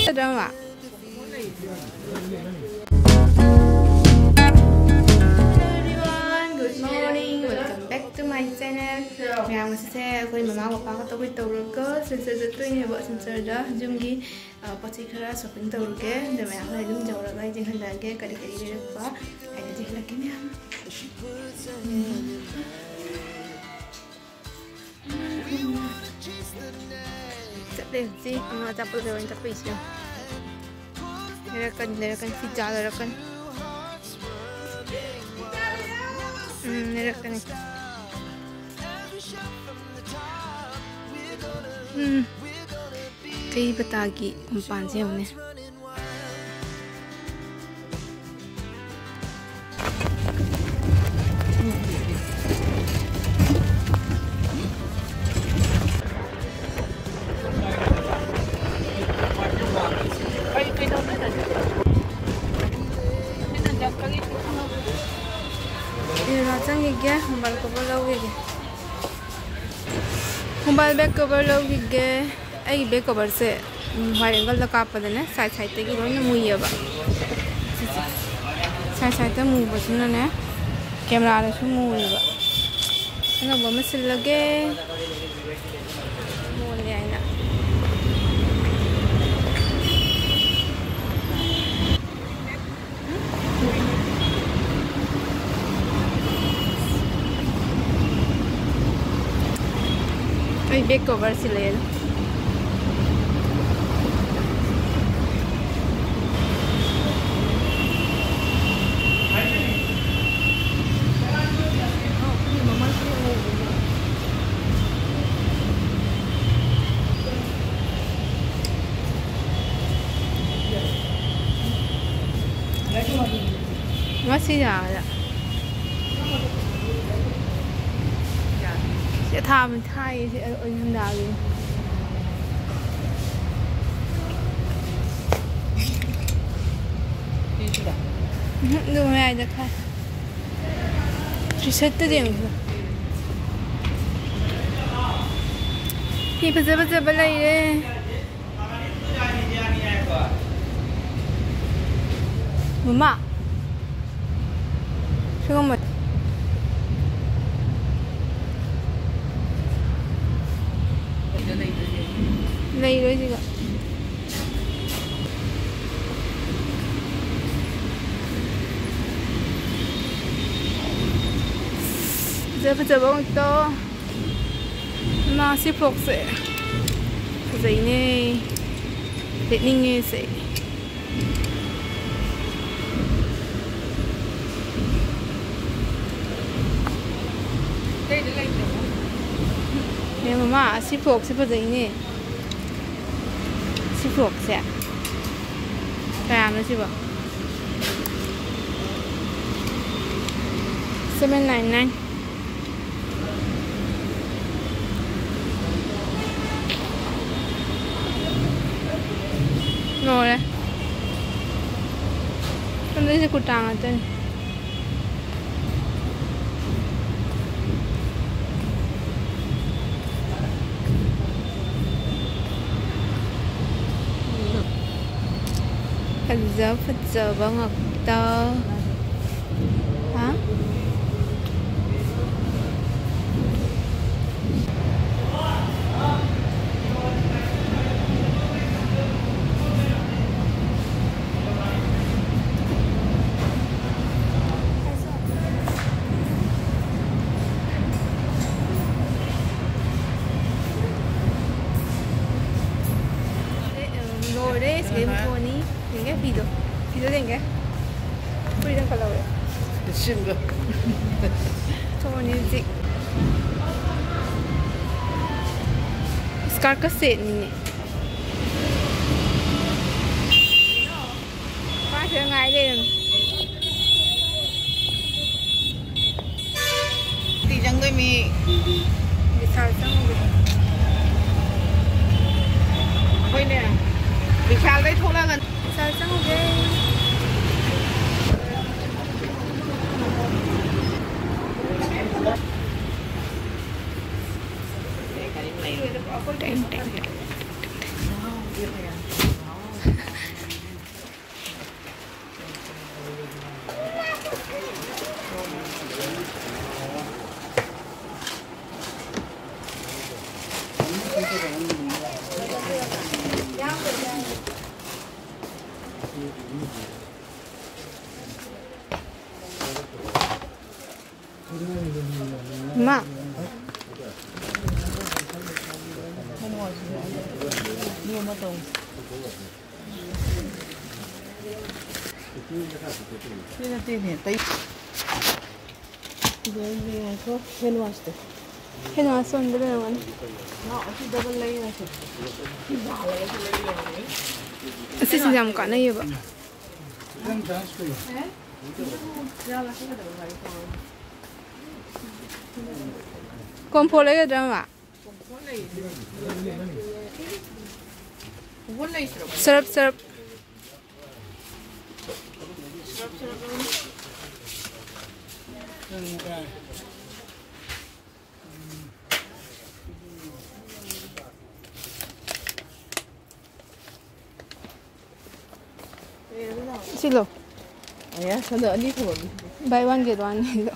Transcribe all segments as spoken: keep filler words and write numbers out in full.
ꯅꯠꯇ꯭ꯔꯃ? Hello everyone, good morning, welcome back to my channel. ꯃꯌꯥꯝ, ꯉꯁꯤꯁꯦ ꯑꯩꯈꯣꯏ ꯃꯃꯥ ꯄꯄꯥꯒ ꯇꯧꯕꯩ ꯇꯧꯔꯒ ꯁꯤꯜꯆꯔ ꯆꯠꯇꯣꯏꯅꯦꯕ꯫ ꯁꯤꯜꯆꯔꯗ ꯌꯨꯝꯒꯤ, ꯑ, ꯄꯣꯠ ꯆꯩ ꯈꯔ shopping ꯇꯧꯔꯨꯒꯦ꯫ ꯑꯗ ꯃꯌꯥꯝ ꯍꯣꯏ ꯑꯗꯨꯝ ꯌꯧꯔꯒ ꯑꯩ ꯌꯦꯡꯍꯜꯂꯛꯑꯒꯦ ꯀꯔꯤ ꯀꯔꯤ ꯂꯩꯔꯛꯄ ꯍꯥꯏꯅ ꯌꯦꯡꯍꯜꯂꯛꯀꯦ ꯃꯌꯥꯝ꯫ ꯆꯠꯂꯦ ꯍꯧꯖꯤꯛ ꯑꯃ ꯑꯆꯥꯄꯣꯠ ꯂꯩꯕ ꯑꯣꯏꯅ ꯆꯠꯄꯩꯁꯦ꯫ ꯂꯩꯔꯛꯀꯅꯤ, ꯂꯩꯔꯛꯀꯅꯤ, ꯄꯤꯖꯥ ꯂꯩꯔꯛꯀꯅꯤ꯫ ꯎꯝ, ꯂꯩꯔꯛꯀꯅꯤ꯫ ꯎꯝ꯫ ꯀꯩ ꯄꯇꯥꯒꯤ ꯃꯄꯥꯟꯁꯦ ꯌꯦꯡꯉꯨꯅꯦ꯫ ꯏꯔꯨꯅꯥ ꯆꯪꯈꯤꯒꯦ, mobile cover ꯂꯧꯈꯤꯒꯦ꯫ Mobile back cover ꯂꯧꯈꯤꯒꯦ꯫ ꯑꯩꯒꯤ back coverꯁꯦ, ꯎꯝ, wide angleꯗ ꯀꯥꯞꯄꯗꯅꯦ, side sideꯇꯒꯤ ꯂꯣꯏꯅ ꯃꯨꯏꯌꯦꯕ꯫ ꯁꯤꯁꯦ꯫ Side sideꯇ ꯃꯨꯕꯁꯤꯅꯅꯦ, cameraꯗꯁꯨ ꯃꯨꯔꯦꯕ꯫ ꯑꯅꯧꯕ ꯑꯃ ꯁꯤꯜꯂꯒꯦ꯫ ꯃꯨꯔꯦ ꯍꯥꯏꯅ꯫ ꯑꯩ back coverꯁꯤ ꯂꯩꯔꯦ꯫ ꯉꯁꯤ ꯌꯥꯔꯦ꯫ ꯁꯤ ꯊꯥꯕꯅꯤ, ꯊꯥꯏꯌꯦ ꯁꯤ ꯑꯣꯏꯅꯝꯗꯥꯒꯤ꯫ ꯎꯝ, ꯑꯗꯨ ꯃꯌꯥꯏꯗ ꯈꯥꯏ꯫ ꯇ꯭ꯔꯤꯁꯠꯇꯨꯗꯤ ꯌꯦꯡꯉꯨ꯫ ꯐꯤ ꯐꯖ ꯐꯖꯕ ꯂꯩꯔꯦ꯫ ꯃꯃꯥ, ꯁꯤꯒꯨꯝꯕ ꯂꯩꯔꯣꯏ ꯁꯤꯒ꯫ ꯐꯖ ꯐꯖꯕ ꯉꯥꯛꯇ꯫ ꯃꯥ ꯁꯤ ꯐ꯭ꯔꯣꯛꯁꯦ ꯐꯖꯩꯅꯦ, ꯂꯤꯠꯅꯤꯡꯉꯦ ꯁꯦ꯫ ꯑꯦ ꯃꯃꯥ, ꯑꯁꯤ ꯐ꯭ꯔꯣꯛꯁꯦ ꯐꯖꯩꯅꯦ꯫ ꯁꯤ ꯐ꯭ꯔꯣꯛꯁꯦ ꯀꯌꯥꯅꯣ ꯁꯤꯕꯣ? Seven nine nine꯫ ꯂꯣꯏꯔꯦ꯫ ꯑꯗꯨꯏꯁꯦ ꯀꯨꯔꯇꯥ ꯉꯥꯛꯇꯅꯤ꯫ ꯐꯖ ꯐꯖꯕ ꯉꯥꯛꯇ꯫ ꯍꯥ? ꯂꯣꯏꯔꯦ, ꯁꯤꯗꯩ ꯑꯃꯨꯛ ꯊꯣꯛꯑꯅꯤ꯫ ꯌꯦꯡꯒꯦ ꯐꯤꯗꯣ꯫ ꯐꯤꯗꯣ ꯌꯦꯡꯒꯦ꯫ ꯐꯨꯔꯤꯠ ꯑꯃ ꯀꯠꯍꯧꯔꯦ꯫ ꯁꯤꯝꯒ꯫ ꯊꯣꯛꯑꯅꯤ ꯍꯧꯖꯤꯛ꯫ ꯁ꯭ꯀꯔꯠꯀ ꯁꯦꯠꯅꯤꯅꯦ꯫ ꯃꯥ ꯁꯤꯗ ꯉꯥꯏ ꯂꯩꯔꯝꯃꯤ꯫ ꯇꯤ ꯆꯪꯗꯣꯏꯃꯤ꯫ ꯕꯤꯁꯥꯜ ꯆꯪꯉꯨꯒꯦ꯫ ꯑꯩꯈꯣꯏꯅꯦ, ꯕꯤꯁꯥꯜꯗꯩ ꯊꯣꯛꯂꯛꯑꯒ ꯕꯤꯁꯥꯜ ꯆꯪꯉꯨꯒꯦ꯫ ꯇꯦꯡ, ꯇꯦꯡ, ꯇꯦꯡ꯫ ꯏꯃꯥ꯫ ꯁꯤ ꯅꯠꯇꯦꯅꯦ, ꯑꯇꯩ꯫ ꯁꯤꯗ ꯌꯦꯡꯉꯣ, hand wash ꯇꯣ꯫ Hand wash ꯁꯣꯝꯗ ꯂꯩꯔꯝꯒꯅꯤ꯫ ꯂꯥꯛꯑꯣ, ꯁꯤ double ꯂꯩꯔꯁꯦ꯫ ꯁꯤ ꯌꯥꯜꯂꯒ ꯁꯤ ꯂꯩꯔꯝꯒꯅꯤ꯫ ꯑꯁꯤꯁꯤꯁꯨ ꯌꯥꯝ ꯀꯥꯟꯅꯩꯌꯦꯕ꯫ ꯈꯤꯇꯪ chance ꯄꯤꯌꯨ꯫ ꯀꯣꯝꯐꯣ ꯂꯩꯒꯗ꯭ꯔꯥ, ꯃꯃꯥ? ꯁꯔꯞ, ꯁꯔꯞ꯫ ꯁꯤꯂꯣ꯫ ꯑꯌꯥ, ꯁꯣꯝꯗ ꯑꯅꯤ ꯊꯝꯃꯝꯃꯤ꯫ Buy one get one ꯍꯥꯏꯗꯣ꯫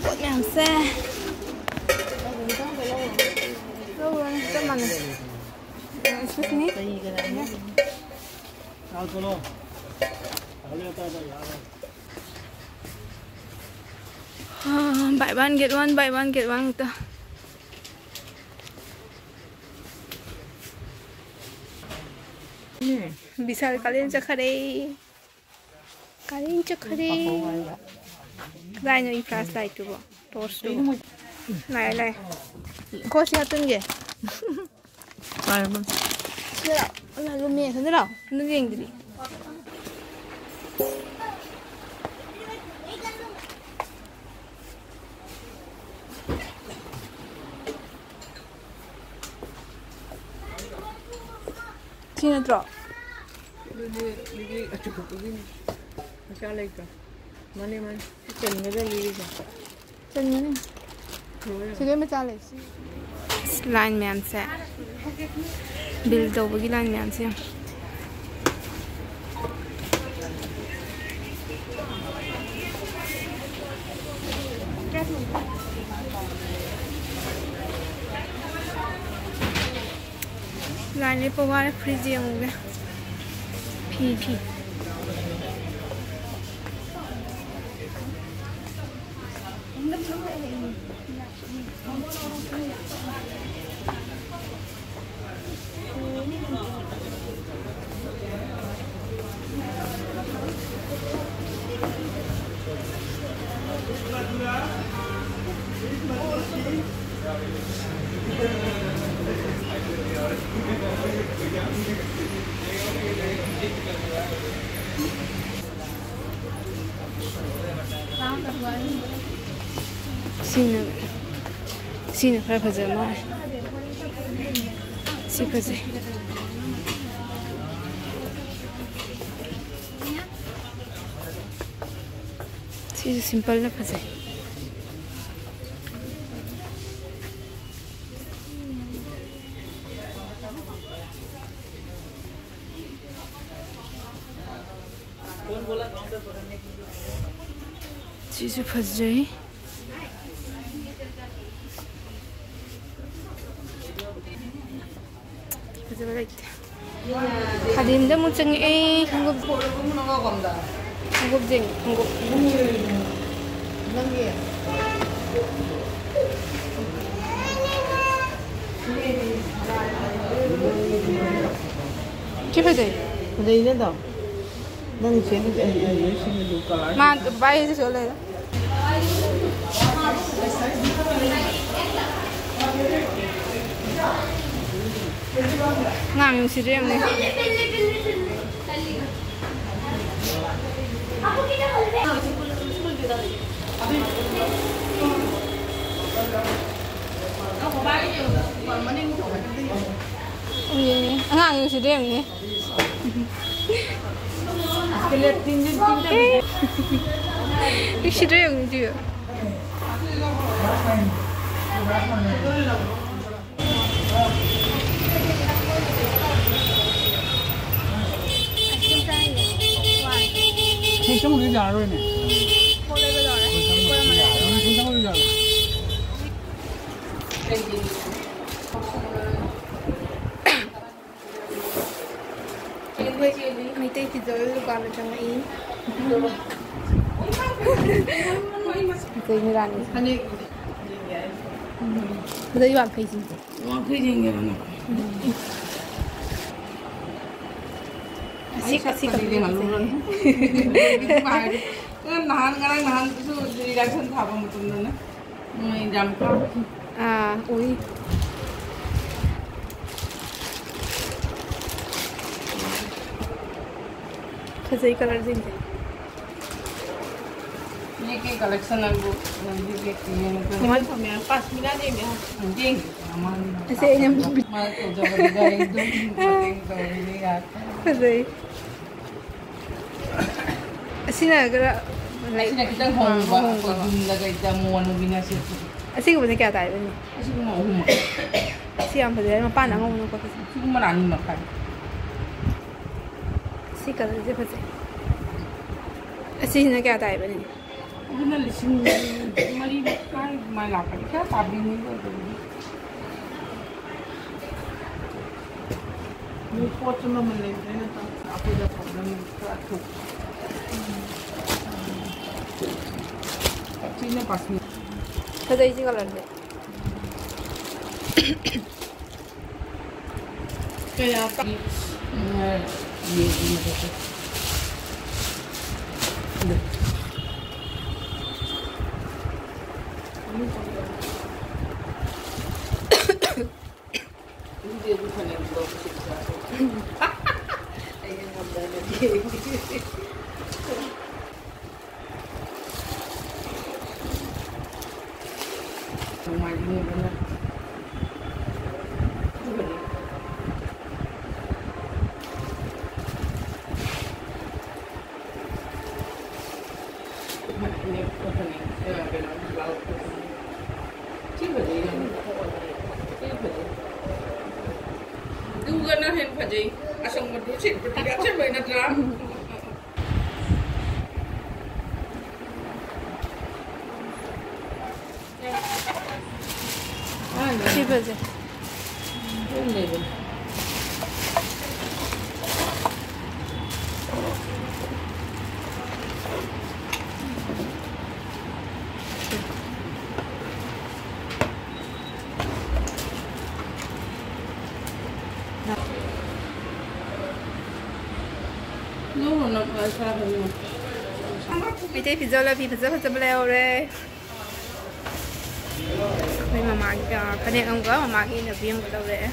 ꯄꯣꯠ ꯃꯌꯥꯝꯁꯦ꯫ ꯂꯧꯔꯨꯔꯅꯨ, ꯆꯞ ꯃꯥꯟꯅꯩ꯫ Excuse me. Buy one get one, buy one get one ꯉꯥꯛꯇ꯫ ꯕꯤꯁꯥꯜ ꯀꯥꯂꯦꯟ ꯆꯠꯈꯔꯦ꯫ ꯀꯥꯂꯦꯟ ꯆꯠꯈꯔꯦ꯫ ꯀꯗꯥꯏꯅꯣ ꯑꯩ flashlight ꯇꯨꯕꯣ? Torch ꯇꯨꯕꯣ? ꯂꯥꯛꯑꯦ, ꯂꯥꯛꯑꯦ꯫ ꯈꯣ ꯁꯤ ꯍꯥꯞꯆꯤꯟꯒꯦ꯫ ꯄꯥꯏꯔꯝꯃꯣ꯫ ꯁꯤꯗ ꯂꯥꯛꯑꯣ꯫ ꯂꯥꯛꯑꯣ, ꯂꯨꯝꯃꯦ꯫ ꯁꯣꯝꯗ ꯂꯥꯛꯑꯣ꯫ ꯁꯣꯝꯗ ꯌꯦꯡꯗ꯭ꯔꯤ꯫ ꯁꯤ ꯅꯠꯇ꯭ꯔꯣ? ꯑꯗꯨꯗꯤ ꯂꯤꯛꯂꯤ ꯑꯆꯧꯕꯒꯤꯅꯤ꯫ ꯃꯆꯥ ꯂꯩꯇ꯭ꯔꯣ? ꯃꯥꯅꯦ, ꯃꯥꯅꯦ꯫ ꯁꯤ ꯆꯟꯒꯗ꯭ꯔꯥ ꯂꯤꯛꯂꯤꯁꯦ? ꯆꯟꯒꯅꯤ꯫ ꯁꯤꯗꯩ ꯃꯆꯥ ꯂꯩ꯫ ꯂꯥꯏꯟ ꯃꯌꯥꯝꯁꯦ, ꯕꯤꯜ ꯇꯧꯕꯒꯤ ꯂꯥꯏꯟ ꯃꯌꯥꯝꯁꯦ ꯌꯦꯡꯉꯣ꯫ ꯂꯥꯏꯟ ꯂꯦꯞꯄ ꯋꯥꯔꯦ, ꯐ꯭ꯔꯤꯖ ꯌꯦꯡꯉꯨꯒꯦ꯫ ꯐꯤ, ꯐꯤ꯫ ꯁꯤꯅ, ꯁꯤꯅ ꯈꯔ ꯐꯖꯕ ꯃꯥꯜꯂꯦ꯫ ꯁꯤ ꯐꯖꯩ꯫ ꯁꯤꯁꯨ ꯁꯤꯝꯄꯜꯅ ꯐꯖꯩ꯫ ꯁꯤꯁꯨ ꯐꯖꯩ꯫ ꯐꯖꯕ ꯂꯩꯇꯦ꯫ ꯈꯥꯗꯤꯝꯗ ꯑꯃꯨꯛ ꯆꯪꯉꯛꯑꯦ꯫ ꯈꯣꯡꯎꯞ, ꯈꯣꯡꯎꯞ ꯌꯦꯡꯉꯦ, ꯈꯣꯡꯎꯞ꯫ ꯁꯤ ꯐꯖꯩ꯫ ꯐꯖꯩꯅꯦ ꯑꯗꯣ꯫ ꯅꯪ ꯁꯦꯠꯂꯤꯁꯦ ꯑꯩ ꯏꯟꯗꯣꯏ ꯁꯤꯅ blue colour꯫ ꯃꯥ ꯚꯥꯏ ꯑꯩꯁꯨ ꯁꯦꯠ ꯂꯩꯔꯦ꯫ ꯑꯉꯥꯡ ꯅꯨꯡꯁꯤꯗ꯭ꯔ ꯌꯦꯡꯉꯨꯅꯦ꯫ ꯌꯦꯡꯉꯦ꯫ ꯑꯉꯥꯡ ꯅꯨꯡꯁꯤꯗ꯭ꯔ ꯌꯦꯡꯉꯨꯅꯦ꯫ ꯅꯨꯡꯁꯤꯗ꯭ꯔ ꯌꯦꯡꯉꯨꯅꯦ ꯁꯤꯕꯨ꯫ ꯅꯨꯡꯁꯤꯗ꯭ꯔ ꯌꯦꯡꯉꯨꯅꯦ ꯁꯤꯕꯨ꯫ ꯁꯤ ꯆꯪꯕꯗꯤ ꯌꯥꯔꯔꯣꯏꯅꯦ꯫ ꯁꯤ ꯆꯪꯕꯗꯤ ꯌꯥꯔꯔꯣꯏ꯫ ꯑꯩꯈꯣꯏ ꯃꯩꯇꯩ ꯐꯤꯖꯣꯜ ꯗꯨꯀꯥꯟꯗ ꯆꯪꯉꯛꯏ꯫ ꯐꯖꯩꯅꯦ ꯔꯥꯅꯤ꯫ ꯐꯅꯦꯛ꯫ ꯐꯖꯩ ꯋꯥꯡꯈꯩꯁꯤꯡꯁꯦ꯫ ꯋꯥꯡꯈꯩ ꯌꯦꯡꯒꯦꯔꯣ ꯅꯪ? ꯑꯁꯤ, ꯑꯁꯤ ꯀꯝꯄꯅꯤ ꯀꯝꯄꯅꯤ ꯂꯩꯍꯜꯂꯨꯔꯅꯨ꯫ ꯅꯪ ꯅꯍꯥꯟ, ꯉꯔꯥꯡ ꯅꯍꯥꯟꯁꯨ reaction ꯊꯥꯕ ꯃꯇꯝꯗꯅꯦ꯫ ꯃꯣꯏ ꯌꯥꯝ ꯀꯥꯞꯄꯤ꯫ ꯑꯥ, ꯎꯏ꯫ ꯐꯖꯩ colourꯁꯤꯡꯁꯦ꯫ ꯕꯦꯛꯀꯤ collection ꯑꯗꯨ, ꯕꯦꯛꯀꯤ ꯌꯦꯡꯉꯒ꯫ ꯀꯃꯥꯏꯅ ꯊꯝꯃꯦ? ꯄꯥꯁꯃꯤꯅꯥ ꯌꯦꯡꯒꯦ ꯍꯥꯏ꯫ ꯎꯝ, ꯌꯦꯡꯒꯦ꯫ ꯃꯥꯅ ꯑꯁꯤ ꯑꯩꯅ ꯃꯥꯅ ꯇꯧꯖꯕꯗꯨꯗ ꯑꯩ ꯑꯗꯨꯝ ꯃꯇꯦꯡ ꯇꯧꯔꯤꯅꯤ ꯌꯥꯔꯦ꯫ ꯐꯖꯩ꯫ ꯑꯁꯤꯅ ꯈꯔ ꯑꯁꯤꯅ ꯈꯤꯇꯪ ꯍꯣꯡꯕ, ꯍꯣꯡꯕ꯫ ꯑꯩꯈꯣꯏ ꯌꯨꯝꯗ ꯀꯩꯗ ꯃꯣꯟ ꯑꯣꯏꯅ ꯁꯦꯠꯄ꯫ ꯑꯁꯤꯒꯨꯝꯕꯁꯦ ꯀꯌꯥ ꯇꯥꯏꯕꯅꯤ? ꯑꯁꯤꯒꯨꯝꯕ ꯑꯍꯨꯝ꯫ ꯑꯁꯤ ꯌꯥꯝ ꯐꯖꯩ, ꯃꯄꯥꯟ ꯑꯉꯧꯕꯅ ꯈꯣꯠꯄꯁꯦ꯫ ꯁꯤꯒꯨꯝꯕꯅ ꯑꯅꯤ ꯃꯈꯥꯏ꯫ ꯁꯤ colourꯁꯦ ꯐꯖꯩ꯫ ꯑꯁꯤꯁꯤꯅ ꯀꯌꯥ ꯇꯥꯏꯕꯅꯤ? ꯑꯗꯨꯅ ꯂꯤꯁꯤꯡ ꯃꯔꯤ ꯃꯈꯥꯏ ꯑꯗꯨꯃꯥꯏꯅ ꯂꯥꯛꯀꯅꯤ꯫ ꯈꯔ ꯇꯥꯕꯤꯅꯤ ꯑꯗꯨꯕꯨꯗꯤ꯫ ꯃꯣꯏ ꯄꯣꯠꯁꯨ ꯃꯃꯜ ꯂꯩꯕꯅꯤꯅ ꯑꯩꯈꯣꯏꯗ problem ꯈꯔ ꯊꯣꯛ-, ꯁꯤꯅ ꯄꯥꯁꯃꯤ-, ꯐꯖꯩ ꯁꯤ colourꯁꯦ꯫ ꯀꯌꯥ ꯄꯤ? ꯑꯗꯨꯗꯤ ꯑꯗꯨ ꯐꯅꯦꯛ ꯂꯧꯕꯁꯤ ꯄꯩꯁꯥ ꯊꯣꯛ-, ꯑꯩꯅ ꯉꯝꯗ꯭ꯔꯒꯗꯤ꯫ ꯅꯣꯡꯃꯥꯏꯖꯤꯡ ꯑꯣꯏꯕꯅ꯫ ꯁꯤ ꯐꯖꯩ ꯌꯥꯝꯅ꯫ ꯁꯤ ꯐꯖꯩ꯫ ꯑꯗꯨꯒꯅ ꯍꯦꯟꯅ ꯐꯖꯩ꯫ ꯑꯁꯪꯕꯗꯨ ꯁꯦꯠꯄꯗꯤ ꯑꯁꯪꯕ ꯅꯠꯇ꯭ꯔꯥ? ꯁꯤ ꯐꯖꯩ꯫ ꯑꯗꯨꯝ ꯂꯩꯕꯅꯤ꯫ ꯃꯩꯇꯩ ꯐꯤꯖꯣꯜ ꯐꯤ ꯐꯖ ꯐꯖꯕ ꯂꯩꯍꯧꯔꯦ꯫ ꯑꯩꯈꯣꯏ ꯃꯃꯥꯒꯤ, ꯑ, ꯐꯅꯦꯛ ꯑꯃꯒ ꯃꯃꯥꯒꯤ ꯏꯟꯅꯕꯤ ꯑꯃꯒ ꯂꯧꯔꯛꯑꯦ꯫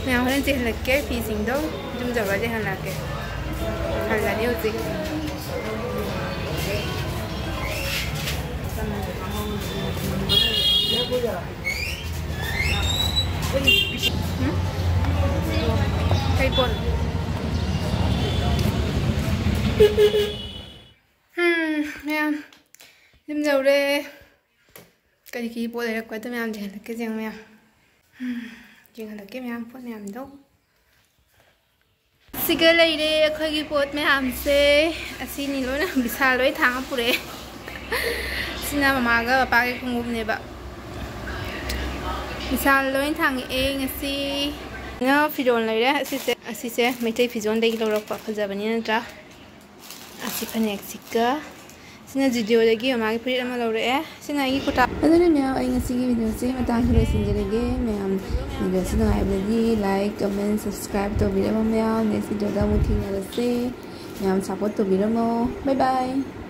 ꯃꯌꯥꯝ ꯍꯣꯔꯦꯟ ꯆꯦꯜꯍꯜꯂꯛꯀꯦ ꯐꯤꯁꯤꯡꯗꯣ꯫ ꯌꯨꯝ ꯌꯧꯔꯗꯤ ꯍꯜꯂꯛꯀꯦ꯫ ꯍꯜꯂꯅꯤ ꯍꯧꯖꯤꯛ꯫ ꯎꯝ? ꯀꯩ ꯄꯣꯠ? ꯎꯝ, ꯃꯌꯥꯝ ꯌꯨꯝ ꯌꯧꯔꯦ꯫ ꯀꯔꯤ ꯀꯔꯤ ꯄꯣꯠ ꯂꯩꯔꯛꯄ ꯑꯗꯨ ꯃꯌꯥꯝ ꯌꯦꯡꯍꯜꯂꯛꯀꯦ, ꯌꯦꯡꯉꯣ ꯃꯌꯥꯝ꯫ ꯎꯝ, ꯌꯦꯡꯍꯜꯂꯛꯀꯦ ꯃꯌꯥꯝ ꯄꯣꯠ ꯃꯌꯥꯝꯗꯣ꯫ ꯁꯤꯒ ꯂꯩꯔꯦ ꯑꯩꯈꯣꯏꯒꯤ ꯄꯣꯠ ꯃꯌꯥꯝꯁꯦ꯫ ꯑꯁꯤꯅꯤ ꯂꯣꯏꯅ ꯕꯤꯁꯥꯜ ꯂꯣꯏ ꯊꯥꯡꯉ ꯄꯨꯔꯛꯑꯦ꯫ ꯁꯤꯅ ꯃꯃꯥꯒ ꯄꯄꯥꯒꯤ ꯈꯣꯡꯎꯞꯅꯦꯕ꯫ ꯕꯤꯁꯥꯜ ꯂꯣꯏ ꯊꯥꯡꯉꯛꯑꯦ ꯉꯁꯤ꯫ ꯁꯤꯅ ꯐꯤꯔꯣꯜ ꯂꯩꯔꯦ꯫ ꯑꯁꯤꯁꯦ, ꯑꯁꯤꯁꯦ ꯃꯩꯇꯩ ꯐꯤꯖꯣꯜꯗꯒꯤ ꯂꯧꯔꯛꯄ, ꯐꯖꯕꯅꯤ ꯅꯠꯇ꯭ꯔꯥ? ꯑꯁꯤ ꯐꯅꯦꯛꯁꯤꯒ꯫ ꯁꯤꯅ ꯖꯤꯗꯤꯑꯣꯗꯒꯤ ꯃꯃꯥꯒꯤ ꯐꯨꯔꯤꯠ ꯑꯃ ꯂꯧꯔꯛꯑꯦ꯫ ꯁꯤꯅ ꯑꯩꯒꯤ ꯀꯨꯔꯇꯥ꯫ ꯑꯗꯨꯅ ꯃꯌꯥꯝ, ꯑꯩ ꯉꯁꯤꯒꯤ ꯚꯤꯗꯤꯑꯣꯁꯦ ꯃꯇꯥꯡꯁꯤꯗ ꯂꯣꯏꯁꯤꯟꯖꯔꯒꯦ꯫ ꯃꯌꯥꯝ ꯚꯤꯗꯤꯑꯣꯁꯤ ꯅꯨꯡꯉꯥꯏꯕꯗꯤ like, comment, subscribe ꯇꯧꯕꯤꯔꯝꯃꯣ ꯃꯌꯥꯝ꯫ Next ꯚꯤꯗꯤꯑꯣꯗ ꯑꯃꯨꯛ ꯊꯦꯡꯅꯔꯁꯦ꯫ ꯃꯌꯥꯝ support ꯇꯧꯕꯤꯔꯝꯃꯣ꯫ Bye bye꯫